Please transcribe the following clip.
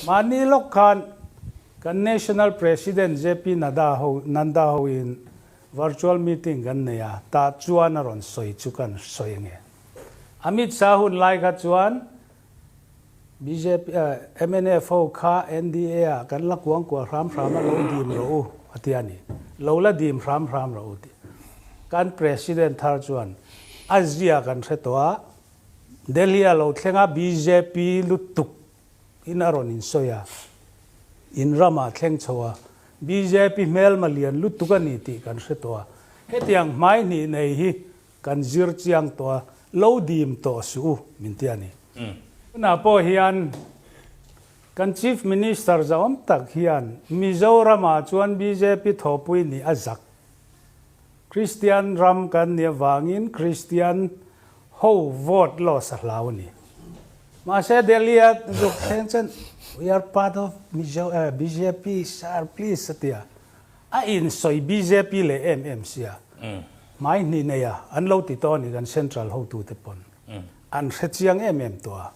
Mahni lawk khan kan National President JP Nadda ho Nanda hoin virtual meeting kan nei a, tah chuan a rawn sawi chu kan sawi ange. Amit Shah hun lai kha chuan bjp mnf ho kha NDA ah kan la kuang kual hram hram a lo dim rawh u a ti a ni. Lo la dim hram hram rawh u tih. Kan President thar chuan a zia kan hre tawh a, Delhi a lo thleng a bjp lutuk in a rawn insawi a, in ramah thleng chho a, bjp hmelma lian lutuk a ni tih kan hre tawh a, hetiang hmai hnih nei hi kan zir chiang tawh a, lo dim tawh suh u min ti a ni. Tunah pawh hian kan Chief Minister zahawm tak hian Mizoramah chuan bjp thawhpui nih a zak. Kristian ram kan nih avangin Kristian ho vote loss a hlau a ni. Mahse Delhi a zuk thleng chuan we are part of Mizo bjp sir please a ti a. A insawi bjp leh em em sia. Hmai hnih nei a an lo ti tawh a ni kan central hotute pawn an hre chiang em em tawh a.